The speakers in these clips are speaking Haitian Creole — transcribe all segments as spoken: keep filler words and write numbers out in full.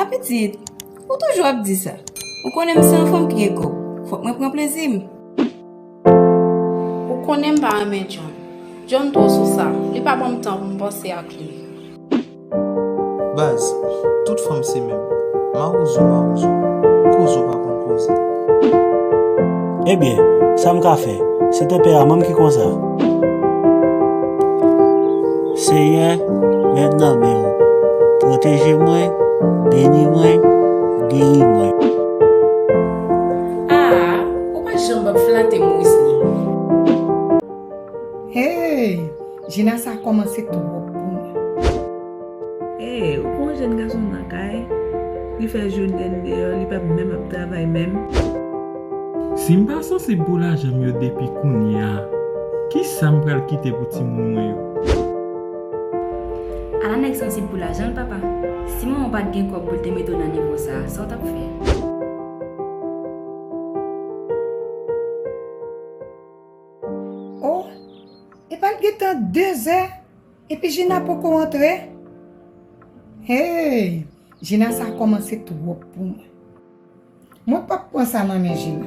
Pitit, ou toujou ap di sa. Ou konnen m se yon fanm ki gen kòb. Fòk mwen pran plezi m. Ou konnen m pa renmen John. John twò sou sa. Li pa ban m tan pou m panse ak li. Baz, tout fanm se menm. Mawozo, mawozo. Kozo pa konn koze. Ebyen, sa m ka fè? Se tanperaman m ki konsa. Senyè, mèt nan men w. Pwoteje mwen, beni mwen, geri mwen. Ah, ou pa janm ap flate Moris non. Hey! Jina sa kòmanse twòp pou mwen. Hey, ou pran yon jèn gason nan kay, li fè jounen deyò, li pa menm ap travay menm. Si m pa sansib pou lajan m yo depi kounye a, kisa m pral kite pou timoun mwen yo? Ala nèg sansib pou lajan l papa. Si manman w pa t gen kòb pou l te mete w nan nivo sa, sa w t ap fè? Oh, epa l gentan dezè epi Jina poko antre? Hey, Jina sa kòmanse twòp pou mwen. Mwen p ap pran sa nan men Jina,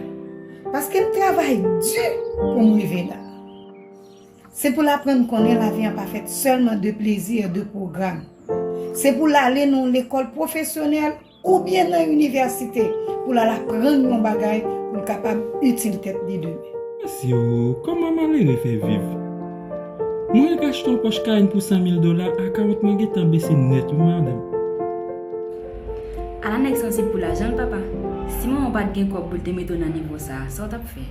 paske m travay di pou m rive la. Se pou l aprann konnen lavi an pa fèt sèlman de plezi e de pwogram. Se pou l ale nan yon lekòl pwofesyonèl oubyen nan inivèsite pou l al aprann yon bagay pou l kapab itil tèt li demen. Mesye o, kòman malere fè viv? Mwen ka achte yon pòch karenn pou san mil dola, akawont mwen gentan bese nèt wi madanm. Ala nèg sansib pou lajan l papa. Si manman w pa t gen kòb pou l te mete w nan nivo sa, sa w t ap fè?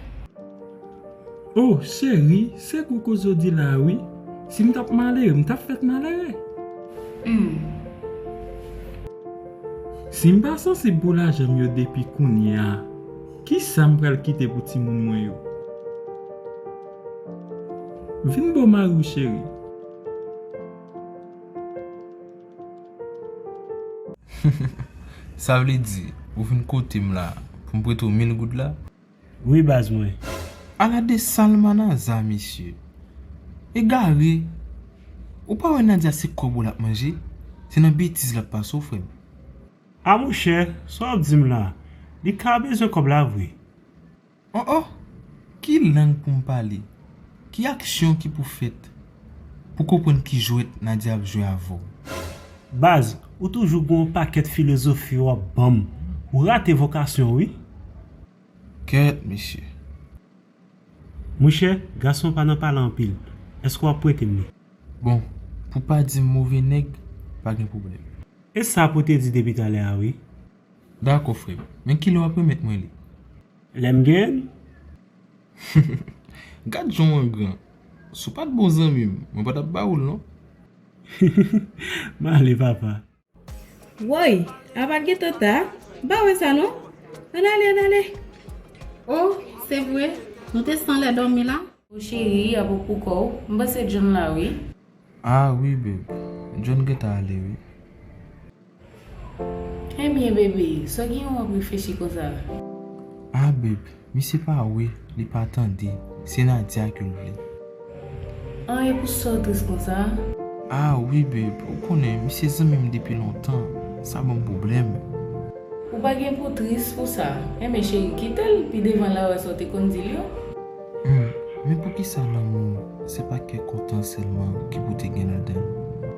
Oh cheri, se gwo koze w di la a wi. Si m t ap malere, m t ap fèt malere. Hmm. Si m pa sansib pou lajan m yo depi kounye a, kisa m pral kite pou timoun mwen yo? Vin bò mari w cheri. Sa vle di, ou vin kote m la pou m prete w mil goud la? Wi baz mwen. Ala de salmanaza mesye. Egare. Ou pa wè Nadia se kòb ou l ap manje? Se nan betiz l ap pase w frè m. A monchè, sa w ap di m la? Li ka bezwen kòb la vre. Oh oh! Ki lang pou m pale? Ki aksyon ki pou fèt pou konprann ki jwèt Nadia ap jwe avè w? Baz, ou toujou gen yon pakèt filozofi w ap ban m. Ou rate vokasyon w wi. Kèt mesye. Monchè, gason pa nan pale anpil. Èske w ap prete m li? Bon, pou pa di m move nèg, pa gen pwoblèm. E sa pou w te di depi talè a wi. Dakò frè m, men kilè w ap remèt mwen li? Lè m genyen l. Gad jan w angran. Si w pa t bon zanmi m, mwen pa t ap ba ou l non. M ale papa. Woy, apa t gentan ta? M pa wè sa non. Ann ale, ann ale. Oh, se vre? Nou te san lè dòmi la? Oh cheri, apa w pou kò w? M panse John la wi. Ah wi babe, John gentan ale wi. Ebyen bebe, sa w gen w ap reflechi konsa? Ah babe, misye pa wè, li pa tande, se Nadia ke l vle. An e pou sa w tris konsa? Ah wi babe, ou konnen misye zanmi m depi lontan, sa ban m pwoblèm. Ou pa gen pou tris pou sa. Enben cheri, kite l, pi devan l a wè sa w te konn di l yo. Hmm, men poukisa lanmou se pa kè kontan sèlman ki pou te gen ladan l?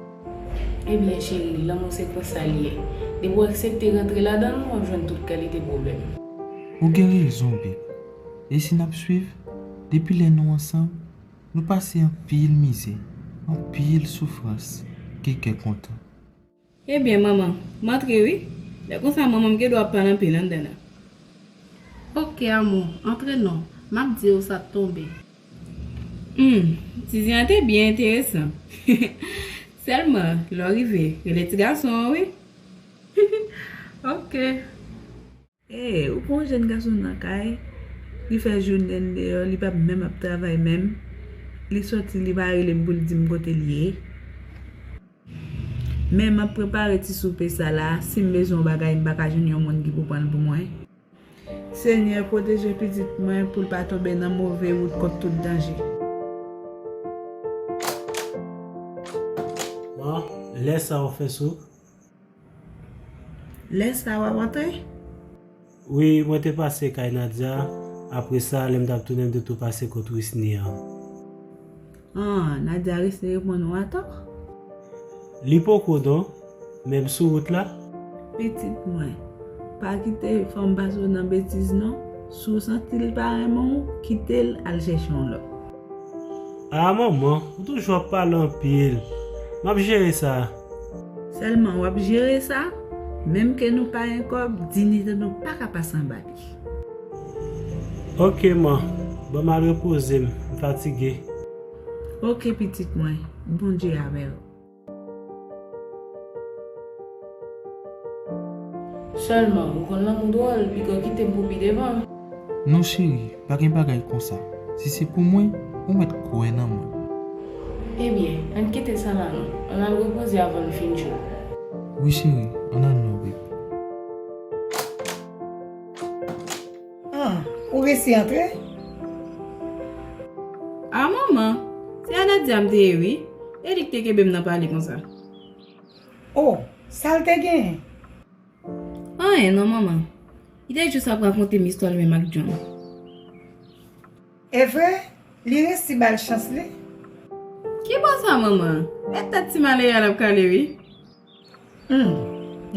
Ebyen cheri, lanmou se konsa l ye. Depi w aksepte rantre ladan l, w ap jwenn tout kalite pwoblèm. Ou gen rezon babe. E si n ap swiv, depi lè nou ansanm, nou pase anpil mizè, anpil soufrans, gen kè kontan. Ebyen manman, m antre wi. Lè konsa manman m gen dwa ap pale anpil anndan la. Oke amou, antre non, m ap di w sa t tonbe. Humm, ti zen an te byen enteresan. Sèlman, lè w rive, rele ti gason an wi. Oke. Hey, ou pran yon jèn gason nan kay, li fè jounen l deyò, li pa menm ap travay menm. Li sòti, li pa rele m pou l di m kote l ye. Men m ap prepare ti soupe sa la, si m bezwen yon bagay m pa ka jwenn yon moun ki pou pran l pou mwen. Senyè, pwoteje pitit mwen pou l pa tonbe nan move wout kont tout danje. Bon, lè sa w fè sou. Lè sa w ap antre? Wi, mwen te pase kay Nadia. Apre sa, lè m t ap tounen, m te tou pase kot Wisny an. Ah, Nadia resi reponn ou atò? Li poko non, men m sou wout la. Pitit mwen, pa kite fanm pase w nan betiz non. Si w santi l pa renmen w, kite l al chèche yon lòt. Ah manman, ou toujou ap pale anpil. M ap jere sa. Sèlman w ap jere sa, menm ke nou pa gen kòb, diyite nou pa ka pase anba li. Ok man, ban m al repoze m, m fatige. Ok pitit mwen, Bondye avè w. Sèlman, ou konn lanmou dwòl, piga w kite m pou pi devan. Non cheri, pa gen bagay konsa. Si se pou mwen, ou mèt kwè nan mwen. Ebyen, ann kite sa la non. Ann al repoze avan l fin cho. Wi cheri, ann al non baby. Ah, ou resi antre? Ah manman, se a Nadia m te ye wi. E li ki te kenbe m nan pale konsa. Oh, sa l te genyen? Anyen non manman. Li te jis ap rakonte m istwa l menm ak John. E vre? Li resi ba l chans li? Ki bò sa manman? E tèt ti malere a l ap kale wi. Hmm,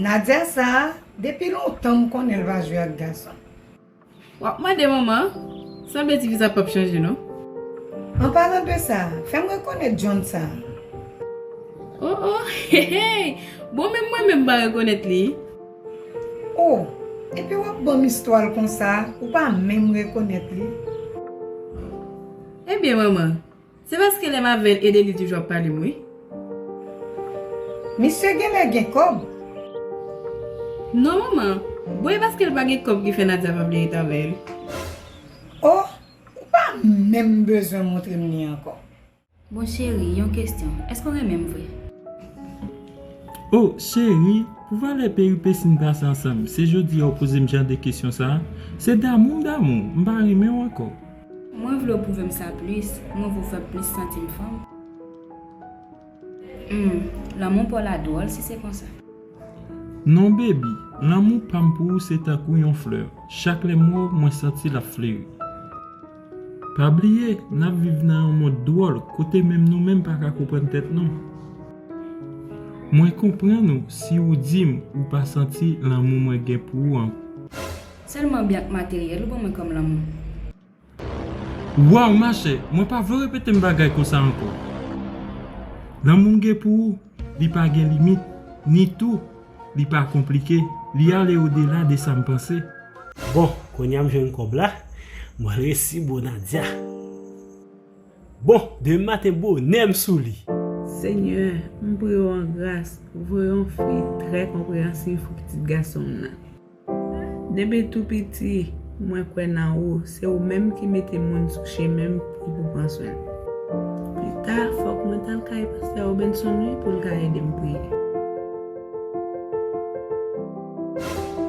Nadia sa, depi lontan m konnen l pa jwe ak gason. W ap mande manman, sanble ti fi sa p ap chanje non. An palan de sa, fè m rekonèt John sa. Oh oh, hey hey, bon menm mwen menm m pa rekonèt li. Oh, epi w ap ban m istwa l konsa, ou pa menm rekonèt li. Ebyen manman, se paske lè m avè l ede li toujou ap pale m wi. Misye genlè gen kòb. Non manman, bon e paske l pa gen kòb ki fè Nadia pa vle ret avè l. Oh, ou pa menm bezwen montre m li ankò. Bon cheri, yon kesyon, èske w renmen m vre? Oh cheri, pou valè peripesi n pase ansanm, se jodi a w poze m jan de kesyon sa? Se damou m damou, m pa renmen w ankò. Mwen vle w pwouve m sa plis, mwen vle w fè m plis santi m fanm. Hmm, lanmou pa w la dwòl si se konsa. Non baby, lanmou pa m pou ou se tankou yon flè. Chak lè m wè w, mwen santi l ap fleri. Pa bliye, n ap viv nan yon mond dwòl kote menm nou menm pa ka konprann tèt nou. Mwen konprann ou si ou di m ou pa santi lanmou mwen gen pou ou an. Sèlman byen ak materyèl ou ban mwen kòm lanmou. Waw machè, mwen pa vle w repete m bagay konsa ankò. Lanmou m gen pou ou, li pa gen limit, ni tou, li pa konplike, li ale odela de sa m panse. Bon, kounye a m jwenn kòb la, mwen resi bo Nadia. Bon, demen maten bonè m sou li. Senyè, m priye w an gras, voye yon fi trè konpreyansiv pou pitit gason m nan. Depi tou piti, mwen kwè nan ou, se ou menm ki mete moun sou chemen m ki pou pran swen l. Pita, fòk mwen t al kay pastè Robenson wi pou l ka ede m priye.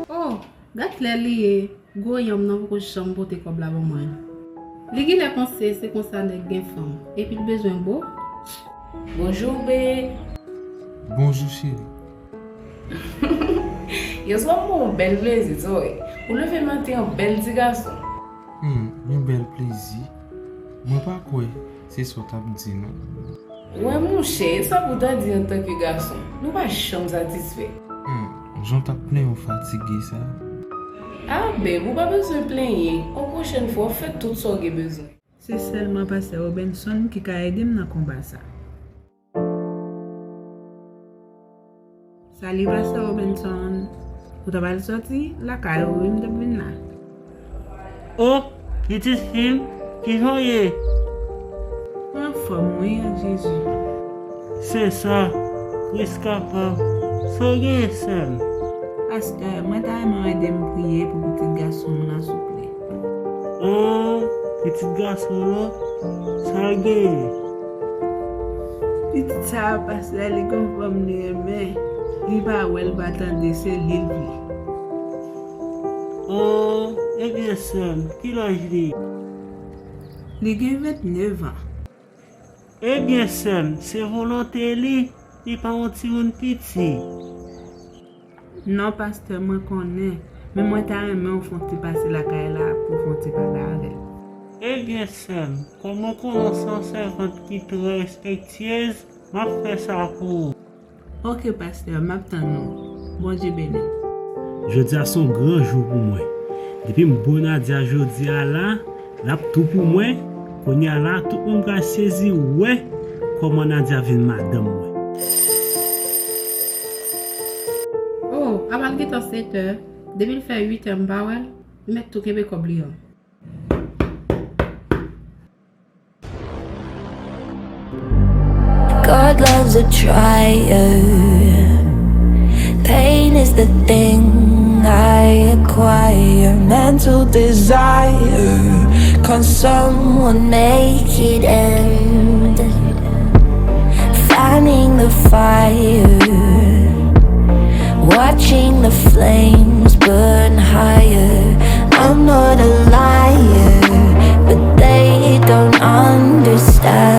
Oh, gad lè li ye, gwo yanm nan poko janm pote kòb la ban mwen. Li genlè panse se konsa nèg gen fanm, epi l bezwen bo. Bonjou, bee. Bonjou, cheri. Yèswa m pran yon bèl plezi, Zoe. Ou leve maten an bèl ti gason. Hmm, yon bèl plezi. Mwen pa kwè se sa w t ap di, non. Wè, monchè, e sa pou w ta di antanke gason. Nou pa janm satisfè. Hmm, jan w t ap plenyen w fatige sa. Ah, beb, ou pa bezwen plenyen. Yon pwochèn fwa, w ap fè tout sa w gen bezwen. Se sèlman pastè Robenson ki ka ede m nan konba sa. Salut pastè Robenson. Ou t ap al sòti? Lakay ou wi m t ap vin la. Oh, pitit fi m, kijan w ye? Anfòm wi ak Jezi. Se sa, Kris kapab. Sa w genyen sè m? Pastè, mwen ta renmen w ede m priye pou pitit gason m nan souple. Oh, pitit gason w lan, sa l genyen? Pitit sa a pastè, li gon fanm li renmen. Li pa wè, l pa tande, se li l vle. Oh, ebyen sè m, ki laj li? Li gen vennnev an. Ebyen sè m, se volonte li, li pa yon timoun piti. Non, pastè, mwen konnen, men mwen ta renmen w fè yon ti pase lakay la pou w fè yon ti pale avè l. Ebyen, sè m, kòm ou konnen w se yon sèvant ki trè respektyez, m ap fè sa pou ou. Oke, pastè, m ap tann ou. Bondye beni w. Jodi a se yon gran jou pou mwen. Depi m bo Nadia jodi a la, l ap tou pou mwen. Kounye a la, tout moun pral sezi wè kòman Nadia vin madanm mwen. Oh, apa l gentan sèt è? Depi l fè uit è m pa wè l, m mèt tou kenbe kòb li an. God loves a trier. Pain is the thing I acquire. Mental desire. Can someone make it end? Fanning the fire. Watching the flames